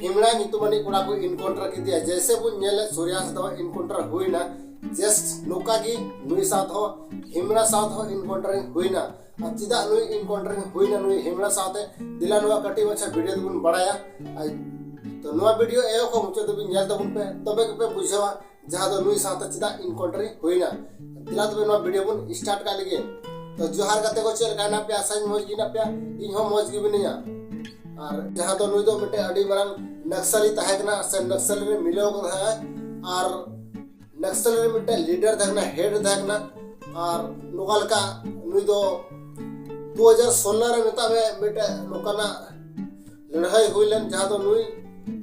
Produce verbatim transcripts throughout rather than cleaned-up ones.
ᱦᱮᱢᱲᱟ ᱧᱩᱛᱩᱢᱟᱱᱤᱡ ᱠᱚᱲᱟ ᱠᱚ ᱮᱱᱠᱟᱣᱩᱱᱴᱟᱨ ᱠᱮᱫᱮᱭᱟ᱾ ᱡᱮᱭᱥᱮ ᱵᱚᱱ ᱧᱮᱞᱮᱫ ᱥᱩᱨᱭᱟᱥ ᱫᱚ ᱮᱱᱠᱟᱣᱩᱱᱴᱟᱨ ᱦᱩᱭᱱᱟ, ᱡᱟᱥᱴ ᱱᱚᱝᱠᱟ ᱜᱮ ᱱᱩᱭ ᱥᱟᱶ ᱦᱚᱸ, ᱦᱮᱢᱲᱟ ᱥᱟᱶ ᱦᱚᱸ ᱮᱱᱠᱟᱣᱩᱱᱴᱟᱨᱤᱝ ᱦᱩᱭᱱᱟ᱾ ᱟᱨ ᱪᱮᱫᱟᱜ ᱱᱩᱭ ᱮᱱᱠᱟᱣᱩᱱᱴᱟᱨᱤᱝ ᱦᱩᱭᱱᱟ ᱱᱩᱭ ᱦᱮᱢᱲᱟ ᱥᱟᱶᱛᱮ, ᱫᱮᱞᱟ ᱱᱚᱣᱟ ᱠᱟᱹᱴᱤᱡ ᱢᱟᱪᱷᱟ ᱵᱷᱤᱰᱤᱭᱳ ᱫᱚᱵᱚᱱ ᱵᱟᱲᱟᱭᱟ᱾ ᱟᱨ ᱛᱚ ᱱᱚᱣᱟ ᱵᱷᱤᱰᱤᱭᱳ ᱮᱦᱚᱵ ᱠᱷᱚᱱ ᱢᱩᱪᱟᱹᱫ ᱫᱷᱟᱹᱵᱤᱡ ᱧᱮᱞ ᱛᱟᱵᱚᱱ ᱯᱮ, ᱛᱚᱵᱮ ᱜᱮᱯᱮ ᱵᱩᱡᱷᱟᱹᱣᱟ ᱡᱟᱦᱟᱸ ᱫᱚ ᱱᱩᱭ ᱥᱟᱶᱛᱮ ᱪᱮᱫᱟᱜ ᱮᱱᱠᱟᱣᱩᱱᱴᱟᱨᱤᱝ ᱦᱩᱭᱱᱟ᱾ ᱫᱮᱞᱟ ᱛᱚᱵᱮ ᱱᱚᱣᱟ ᱵᱷᱤᱰᱤᱭᱳ ᱵᱚᱱ ᱥᱴᱟᱨᱴ ᱠᱟᱜ ᱞᱮᱜᱮ᱾ ᱛᱚ ᱡᱚᱦᱟᱨ ᱜᱟᱛᱮ ᱠᱚ, ᱪᱮᱫ ᱞᱮᱠᱟ ᱦᱮᱱᱟᱜ ᱯᱮᱭᱟ? ᱟᱥᱟᱧ ᱢᱚᱡᱽ ᱜᱮ ᱦᱮᱱᱟᱜ ᱯᱮᱭᱟ, ᱤᱧ ᱦᱚᱸ ᱢᱚᱡᱽ ᱜᱮ ᱢᱤᱱᱟᱹᱧᱟ᱾ ᱟᱨ ᱡᱟᱦᱟᱸ ᱫᱚ ᱱᱩᱭ ᱫᱚ ᱢᱤᱫᱴᱮᱱ ᱟᱹᱰᱤ ᱢᱟᱨᱟᱝ ᱱᱟᱠᱥᱟᱞᱤ ᱛᱟᱦᱮᱸ ᱠᱟᱱᱟ, ᱥᱮ ᱱᱟᱠᱥᱟᱞᱤ ᱨᱮ ᱢᱤᱞᱟᱹᱣ ᱠᱟᱱᱟ ᱛᱟᱦᱮᱸᱫ᱾ ᱟᱨ ᱱᱟᱠᱥᱟᱞᱤ ᱨᱮ ᱢᱤᱫᱴᱮᱱ ᱞᱤᱰᱟᱨ ᱛᱟᱦᱮᱸ ᱠᱟᱱᱟ, ᱦᱮᱰ ᱛᱟᱦᱮᱸ ᱠᱟᱱᱟ᱾ ᱟᱨ ᱱᱚᱝᱠᱟ ᱞᱮᱠᱟ ᱱᱩᱭ ᱫᱚ ᱫᱩ ᱦᱟᱡᱟᱨ ᱥᱳᱞᱞᱳ ᱨᱮ ᱢᱮᱛᱟᱜ ᱢᱮ ᱢᱤᱫᱴᱮᱱ ᱱᱚᱝᱠᱟᱱᱟᱜ ᱞᱟᱹᱲᱦᱟᱹᱭ ᱦᱩᱭ ᱞᱮᱱ, ᱡᱟᱦᱟᱸ ᱫᱚ ᱱᱩᱭ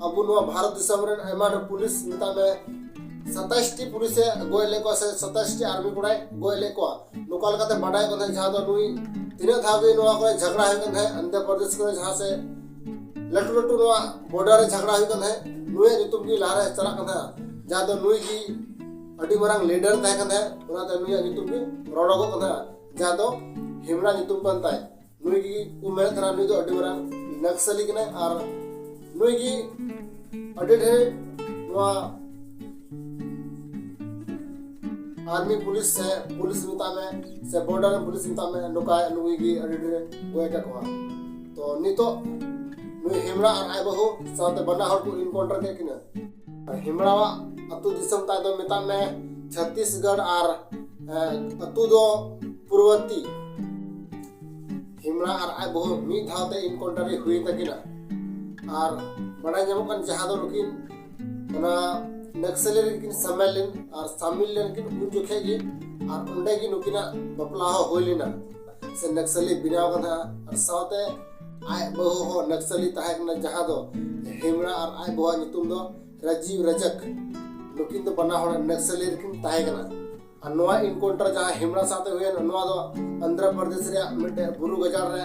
ᱟᱵᱚ ᱱᱚᱣᱟ ᱵᱷᱟᱨᱚᱛ ᱫᱤᱥᱚᱢ ᱨᱮᱱ ᱟᱭᱢᱟ ᱰᱷᱮᱨ ᱯᱩᱞᱤᱥ, ᱢᱮᱛᱟᱜ ᱢᱮ ᱥᱟᱛᱟᱭᱤᱥ ᱴᱤ ᱯᱩᱞᱤᱥ ᱮ ᱜᱚᱡ ᱞᱮᱫ ᱠᱚᱣᱟ, ᱥᱮ ᱥᱟᱛᱟᱭᱤᱥ ᱴᱤ ᱟᱨᱢᱤ ᱠᱚᱲᱟᱭ ᱜᱚᱡ ᱞᱮᱫ ᱠᱚᱣᱟ᱾ ᱱᱚᱝᱠᱟ ᱞᱮᱠᱟᱛᱮ ᱵᱟᱰᱟᱭ ᱠᱟᱱ ᱛᱟᱦᱮᱸᱫ, ᱡᱟᱦᱟᱸ ᱫᱚ ᱱᱩᱭ ᱛᱤᱱᱟᱹᱜ ᱫᱷᱟᱣ ᱜᱮ ᱱᱚᱣᱟ ᱠᱚᱨᱮ ᱡᱷᱟᱜᱽᱲᱟ ᱦᱩᱭᱩᱜ ᱠᱟᱱ ᱛᱟᱦᱮᱸᱫ, ᱟᱱᱫᱷᱨᱚ ᱯᱨᱚᱫᱮᱥ ᱠᱚᱨᱮ, ᱡᱟᱦᱟᱸ ᱥᱮ ᱞᱟᱹᱴᱩ ᱞᱟᱹᱴᱩ ᱱᱚᱣᱟ ᱵᱚᱨᱰᱟᱨ ᱨᱮ ᱡᱷᱟᱜᱽᱲᱟ ᱦᱩᱭᱩᱜ ᱠᱟᱱ ᱛᱟᱦᱮᱸᱫ, ᱱᱩᱭᱟᱜ ᱧᱩᱛᱩᱢ ᱜᱮ ᱞᱟᱦᱟᱨᱮ ᱪᱟᱞᱟᱜ ᱠᱟᱱ ᱛᱟᱦᱮᱸᱫ, ᱡᱟᱦᱟᱸ ᱫᱚ ᱱᱩᱭ ᱜᱮ ᱟᱹᱰᱤ ᱢᱟᱨᱟᱝ ᱞᱤᱰᱟᱨ ᱛᱟᱦᱮᱸ ᱠᱟᱱ ᱛᱟᱦᱮᱸᱫ, ᱚᱱᱟᱛᱮ ᱱᱩᱭᱟᱜ ᱧᱩᱛᱩᱢ ᱜᱮ ᱨᱚᱲᱚᱜᱚᱜ ᱠᱟᱱ ᱛᱟᱦᱮᱸᱫ, ᱡᱟᱦᱟᱸ ᱫᱚ ᱦᱮᱢᱲᱟ ᱧᱩᱛᱩᱢ ᱠᱟᱱ ᱛᱟᱭ᱾ ᱱᱩᱭ ᱜᱮ ᱠᱚ ᱢᱮᱱᱮᱫ ᱛᱟᱦᱮᱱᱟ, ᱱᱩᱭ ᱫᱚ ᱟᱹᱰᱤ ᱢᱟᱨᱟᱝ ᱱᱟᱠᱥᱟᱞᱤ ᱠᱟᱱᱟᱭ ᱟᱨ ᱱᱩᱭ ᱜᱮ ᱟᱹᱰᱤ ᱰᱷᱮᱨ ᱱᱚᱣᱟ ᱟᱨᱢᱤ ᱯᱩᱞᱤᱥ ᱥᱮ ᱯᱩᱞᱤᱥ ᱢᱮᱛᱟᱜ ᱢᱮ, ᱥᱮ ᱵᱚᱨᱰᱟᱨ ᱨᱮᱱ ᱯᱩᱞᱤᱥ ᱢᱮᱛᱟᱜ ᱢᱮ, ᱱᱚᱝᱠᱟ ᱱᱩᱭ ᱜᱮ ᱟᱹᱰᱤ ᱰᱷᱮᱨ ᱜᱚᱡ ᱟᱠᱟᱫ ᱠᱚᱣᱟ᱾ ᱛᱚ ᱱᱤᱛᱚᱜ ᱱᱩᱭ ᱦᱮᱢᱲᱟ ᱟᱨ ᱟᱡ ᱵᱟᱹᱦᱩ ᱥᱟᱶᱛᱮ ᱵᱟᱱᱟ ᱦᱚᱲ ᱠᱚ ᱮᱱᱠᱟᱣᱩᱱᱴᱟᱨ ᱠᱮᱫ ᱠᱤᱱᱟ᱾ ᱦᱮᱢᱲᱟᱣᱟᱜ ᱟᱹᱛᱩ ᱫᱤᱥᱚᱢ ᱛᱟᱭ ᱫᱚ ᱢᱮᱛᱟᱜ ᱢᱮ ᱪᱷᱚᱛᱤᱥᱜᱚᱲ ᱟᱨ, ᱮ, ᱟᱹᱛᱩ ᱫᱚ ᱯᱩᱨᱵᱚᱵᱚᱨᱛᱤ᱾ ᱦᱮᱢᱲᱟ ᱟᱨ ᱟᱡ ᱵᱟᱹᱦᱩ ᱢᱤᱫ ᱫᱷᱟᱣ ᱛᱮ ᱮᱱᱠᱟᱣᱩᱱᱴᱟᱨ ᱦᱩᱭᱮᱱ ᱛᱟᱹᱠᱤᱱᱟ᱾ ᱟᱨ ᱵᱟᱲᱟᱭ ᱧᱟᱢᱚᱜ ᱠᱟᱱ ᱡᱟᱦᱟᱸ ᱫᱚ ᱱᱩᱠᱤᱱ ᱚᱱᱟ ᱱᱟᱠᱥᱟᱞᱤ ᱨᱮᱜᱮ ᱠᱤᱱ ᱥᱟᱢᱮᱞ ᱞᱮᱱ, ᱟᱨ ᱥᱟᱢᱤᱞ ᱞᱮᱱ ᱠᱤᱱ ᱩᱱ ᱡᱚᱠᱷᱮᱡ ᱜᱮ, ᱟᱨ ᱚᱸᱰᱮ ᱜᱮ ᱱᱩᱠᱤᱱᱟᱜ ᱵᱟᱯᱞᱟ ᱦᱚᱸ ᱦᱩᱭ ᱞᱮᱱᱟ, ᱥᱮ ᱱᱟᱠᱥᱟᱞᱤ ᱵᱮᱱᱟᱣ ᱠᱟᱱ ᱛᱟᱦᱮᱸᱫ᱾ ᱟᱨ ᱥᱟᱶᱛᱮ ᱟᱡ ᱵᱟᱹᱦᱩ ᱦᱚᱸ ᱱᱟᱠᱥᱟᱞᱤ ᱛᱟᱦᱮᱸ ᱠᱟᱱᱟ, ᱡᱟᱦᱟᱸ ᱫᱚ ᱦᱮᱢᱲᱟ ᱟᱨ ᱟᱡ ᱵᱟᱹᱦᱩᱣᱟᱜ ᱧᱩᱛᱩᱢ ᱫᱚ ᱨᱟᱡᱤᱵᱽ ᱨᱟᱡᱟᱠ᱾ ᱱᱩᱠᱤᱱ ᱫᱚ ᱵᱟᱱᱟ ᱦᱚᱲ ᱱᱟᱠᱥᱟᱞᱤ ᱨᱮᱠᱤᱱ ᱛᱟᱦᱮᱸ ᱠᱟᱱᱟ᱾ ᱟᱨ ᱱᱚᱣᱟ ᱮᱱᱠᱟᱣᱩᱱᱴᱟᱨ ᱡᱟᱦᱟᱸ ᱦᱮᱢᱲᱟ ᱥᱟᱶᱛᱮ ᱦᱩᱭᱮᱱ, ᱱᱚᱣᱟ ᱫᱚ ᱟᱱᱫᱷᱨᱚ ᱯᱨᱚᱫᱮᱥ ᱨᱮᱭᱟᱜ ᱢᱤᱫᱴᱮᱡ ᱵᱩᱨᱩ ᱜᱟᱡᱟᱲ ᱨᱮ,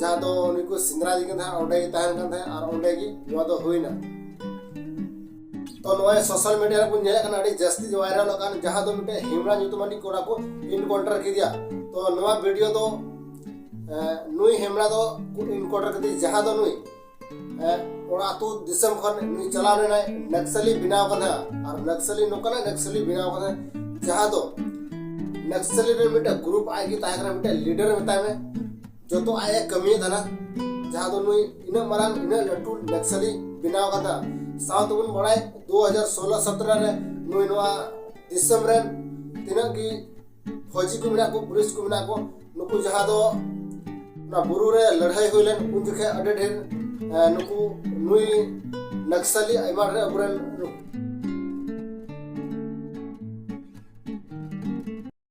ᱡᱟᱦᱟᱸ ᱫᱚ ᱩᱱᱤ ᱠᱚ ᱥᱮᱸᱫᱽᱨᱟ ᱤᱫᱤ ᱠᱟᱱ ᱛᱟᱦᱮᱸᱫ, ᱚᱸᱰᱮ ᱜᱮ ᱛᱟᱦᱮᱱ ᱠᱟᱱ ᱛᱟᱦᱮᱸᱫ ᱟᱨ ᱚᱸᱰᱮ ᱜᱮ ᱱᱚᱣᱟ ᱫᱚ ᱦᱩᱭᱱᱟ᱾ ᱛᱚ ᱱᱚᱜᱼᱚᱭ ᱥᱳᱥᱟᱞ ᱢᱤᱰᱤᱭᱟ ᱨᱮᱵᱚᱱ ᱧᱮᱞᱮᱫ ᱠᱟᱱᱟ, ᱟᱹᱰᱤ ᱡᱟᱹᱥᱛᱤ ᱵᱷᱟᱭᱨᱟᱞᱚᱜ ᱠᱟᱱ, ᱡᱟᱦᱟᱸ ᱫᱚ ᱢᱤᱫᱴᱮᱡ ᱦᱮᱢᱲᱟ ᱧᱩᱛᱩᱢᱟᱱᱤᱡ ᱠᱚᱲᱟ ᱠᱚ ᱮᱱᱠᱟᱣᱩᱱᱴᱟᱨ ᱠᱮᱫᱮᱭᱟ᱾ ᱛᱚ ᱱᱚᱣᱟ ᱵᱷᱤᱰᱤᱭᱳ ᱫᱚ, ᱮ, ᱱᱩᱭ ᱦᱮᱢᱲᱟ ᱫᱚ ᱠᱚ ᱮᱱᱠᱟᱣᱩᱱᱴᱟᱨ ᱠᱮᱫᱮᱭᱟ, ᱡᱟᱦᱟᱸ ᱫᱚ ᱱᱩᱭ ᱚᱱᱟ ᱟᱹᱛᱩ ᱫᱤᱥᱚᱢ ᱠᱷᱚᱱ ᱱᱩᱭ ᱪᱟᱞᱟᱣ ᱞᱮᱱᱟᱭ, ᱱᱟᱠᱥᱟᱞᱤ ᱵᱮᱱᱟᱣ ᱠᱟᱱᱟ᱾ ᱟᱨ ᱱᱟᱠᱥᱟᱞᱤ ᱱᱚᱝᱠᱟᱱᱟᱜ ᱱᱟᱠᱥᱟᱞᱤ ᱵᱮᱱᱟᱣ ᱠᱟᱱᱟ, ᱡᱟᱦᱟᱸ ᱫᱚ ᱱᱟᱠᱥᱟᱞᱤ ᱨᱮ ᱢᱤᱫᱴᱮᱱ ᱜᱨᱩᱯ ᱟᱡ ᱜᱮ ᱛᱟᱦᱮᱸ ᱠᱟᱱᱟ, ᱢᱤᱫᱴᱮᱱ ᱞᱤᱰᱟᱨ ᱢᱮᱛᱟᱭ ᱢᱮ, ᱡᱚᱛᱚ ᱟᱡ ᱮ ᱠᱟᱹᱢᱤᱭᱮᱫ ᱛᱟᱦᱮᱱᱟ᱾ ᱡᱟᱦᱟᱸ ᱫᱚ ᱱᱩᱭ ᱤᱱᱟᱹᱜ ᱢᱟᱨᱟᱝ, ᱤᱱᱟᱹᱜ ᱞᱟᱹᱴᱩ ᱱᱟᱠᱥᱟᱞᱤ ᱵᱮᱱᱟᱣ ᱠᱟᱫᱟ᱾ ᱥᱟᱶ ᱛᱮᱵᱚᱱ ᱵᱟᱲᱟᱭ, ᱫᱩ ᱦᱟᱡᱟᱨ ᱥᱳᱞᱳ ᱥᱚᱛᱨᱚ ᱨᱮ ᱱᱩᱭ ᱱᱚᱣᱟ ᱫᱤᱥᱚᱢ ᱨᱮᱱ ᱛᱤᱱᱟᱹᱜ ᱜᱮ ᱯᱷᱚᱡᱤ ᱠᱚ ᱢᱮᱱᱟᱜ ᱠᱚ, ᱯᱩᱞᱤᱥ ᱠᱚ ᱢᱮᱱᱟᱜ ᱠᱚ, ᱱᱩᱠᱩ ᱡᱟᱦᱟᱸ ᱫᱚ ᱚᱱᱟ ᱵᱩᱨᱩ ᱨᱮ ᱞᱟᱹᱲᱦᱟᱹᱭ ᱦᱩᱭ ᱞᱮᱱ, ᱩᱱ ᱡᱚᱠᱷᱮᱡ ᱟᱹᱰᱤ ᱰᱷᱮᱨ ᱱᱩᱠᱩ ᱱᱩᱭ ᱱᱟᱠᱥᱟᱞᱤ ᱟᱭᱢᱟ ᱰᱷᱮᱨ ᱟᱵᱚᱨᱮᱱ